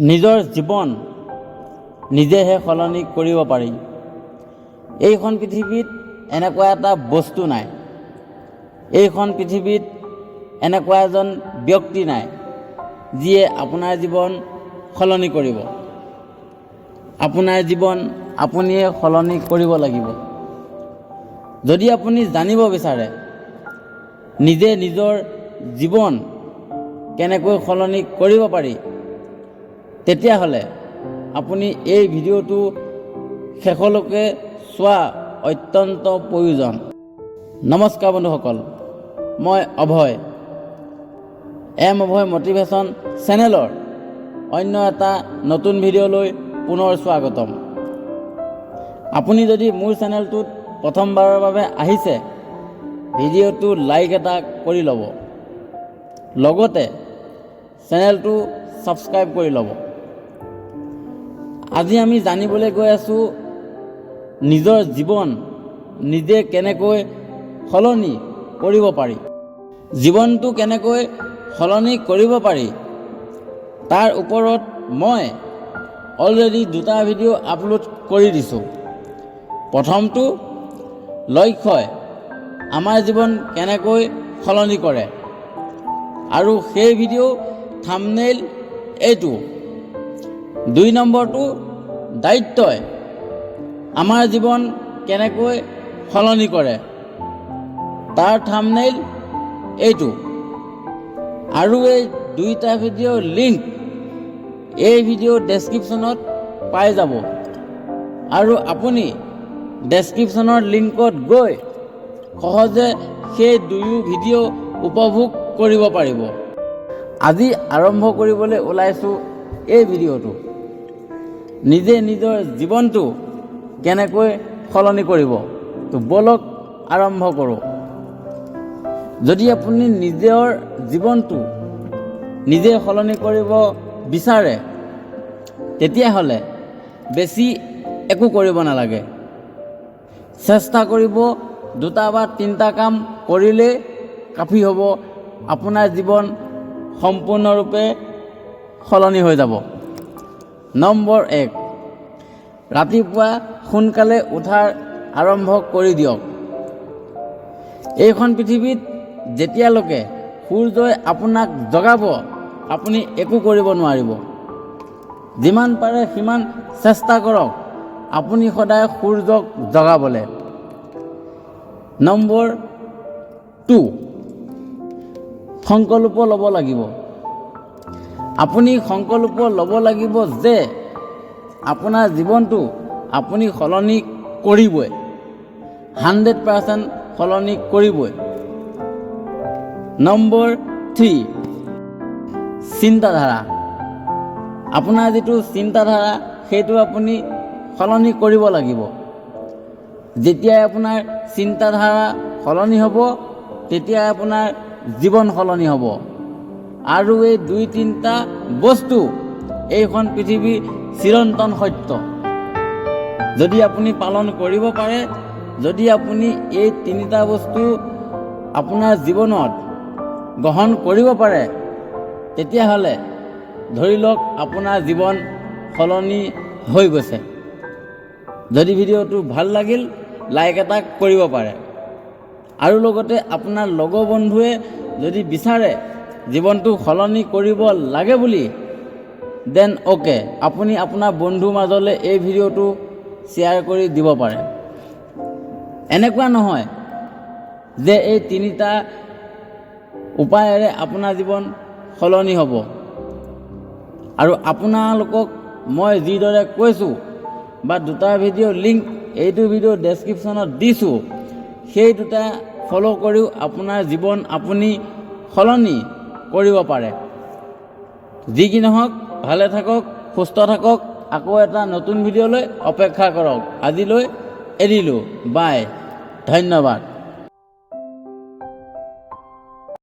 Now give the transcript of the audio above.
নিজৰ জীৱন নিজেহে সলনি কৰিব পাৰি। এইখন পৃথিৱীত এনেকুৱা এটা বস্তু নাই, এইখন পৃথিৱীত এনেকুৱা এজন ব্যক্তি নাই যিয়ে আপোনাৰ জীৱন সলনি কৰিব। আপোনাৰ জীৱন আপুনিয়ে সলনি কৰিব লাগিব। যদি আপুনি জানিব বিচাৰে নিজে নিজৰ জীৱন কেনেকৈ সলনি কৰিব পাৰি, তেতিয়াহ'লে আপুনি এই ভিডিঅ'টো শেষলৈকে চোৱা অত্যন্ত প্ৰয়োজন। নমস্কাৰ বন্ধুসকল, মই অভয়, এম অভয় মটিভেশ্যন চেনেলৰ অন্য এটা নতুন ভিডিঅ'লৈ পুনৰ স্বাগতম। আপুনি যদি মোৰ চেনেলটোত প্ৰথমবাৰৰ বাবে আহিছে, ভিডিঅ'টো লাইক এটা কৰি ল'ব, লগতে চেনেলটো ছাবস্ক্ৰাইব কৰি ল'ব। আজি আমি জানিবলৈ গৈ আছোঁ নিজৰ জীৱন নিজে কেনেকৈ সলনি কৰিব পাৰি। জীৱনটো কেনেকৈ সলনি কৰিব পাৰি, তাৰ ওপৰত মই অলৰেডি দুটা ভিডিঅ' আপলোড কৰি দিছোঁ। প্ৰথমটো, লক্ষ্যই আমাৰ জীৱন কেনেকৈ সলনি কৰে, আৰু সেই ভিডিঅ' থাম্বনেইল এইটো। 2 নম্বৰটো, দায়িত্বই আমাৰ জীৱন কেনেকৈ সলনি কৰে, তাৰ থাম্বনেইল এইটো। আৰু এই দুইটা ভিডিঅ'ৰ লিংক এই ভিডিঅ' ডেছক্ৰিপশ্যনত পাই যাব আৰু আপুনি ডেছক্ৰিপশ্যনৰ লিংকত গৈ সহজে সেই দুয়ো ভিডিঅ' উপভোগ কৰিব পাৰিব। আজি আৰম্ভ কৰিবলৈ ওলাইছোঁ এই ভিডিঅ'টো, নিজে নিজৰ জীৱনটো কেনেকৈ সলনি কৰিব। তো ব'লক, আৰম্ভ কৰোঁ। যদি আপুনি নিজৰ জীৱনটো নিজে সলনি কৰিব বিচাৰে, তেতিয়াহ'লে বেছি একো কৰিব নালাগে। চেষ্টা কৰিব, দুটা বা তিনিটা কাম কৰিলেই কাফি হ'ব, আপোনাৰ জীৱন সম্পূৰ্ণৰূপে সলনি হৈ যাব। নম্বৰ 1, ৰাতিপুৱা সোনকালে উঠাৰ আৰম্ভ কৰি দিয়ক। এইখন পৃথিৱীত যেতিয়ালৈকে সূৰ্যই আপোনাক জগাব, আপুনি একো কৰিব নোৱাৰিব। যিমান পাৰে সিমান চেষ্টা কৰক আপুনি সদায় সূৰ্যক জগাবলৈ। নম্বৰ 2, সংকল্প ল'ব লাগিব। আপুনি সংকল্প ল'ব লাগিব যে আপোনাৰ জীৱনটো আপুনি সলনি কৰিবই, 100% সলনি কৰিবই। নম্বৰ 3, চিন্তাধাৰা। আপোনাৰ যিটো চিন্তাধাৰা, সেইটো আপুনি সলনি কৰিব লাগিব। যেতিয়াই আপোনাৰ চিন্তাধাৰা সলনি হ'ব, তেতিয়াই আপোনাৰ জীৱন সলনি হ'ব। আৰু এই দুই তিনিটা বস্তু এইখন পৃথিৱীৰ চিৰন্তন সত্য। যদি আপুনি পালন কৰিব পাৰে, যদি আপুনি এই তিনিটা বস্তু আপোনাৰ জীৱনত গ্ৰহণ কৰিব পাৰে, তেতিয়াহ'লে ধৰি লওক আপোনাৰ জীৱন সলনি হৈ গৈছে। যদি ভিডিঅ'টো ভাল লাগিল, লাইক এটা কৰিব পাৰে আৰু লগতে আপোনাৰ লগৰ বন্ধুৱে যদি বিচাৰে জীৱনটো সলনি কৰিব লাগে বুলি, then okay, আপুনি আপোনাৰ বন্ধুৰ মাজলৈ এই ভিডিঅ'টো শ্বেয়াৰ কৰি দিব পাৰে। এনেকুৱা নহয় যে এই তিনিটা উপায়েৰে আপোনাৰ জীৱন সলনি হ'ব। আৰু আপোনালোকক মই যিদৰে কৈছোঁ বা দুটা ভিডিঅ' লিংক এইটো ভিডিঅ' ডেছক্ৰিপশ্যনত দিছোঁ, সেই দুটা ফ'ল' কৰিও আপোনাৰ জীৱন আপুনি সলনি কৰিব পাৰে। যি কি নহওক, ভালে থাকক, সুস্থ থাকক। আকৌ এটা নতুন ভিডিঅ'লৈ অপেক্ষা কৰক। আজিলৈ এৰিলোঁ, বাই, ধন্যবাদ।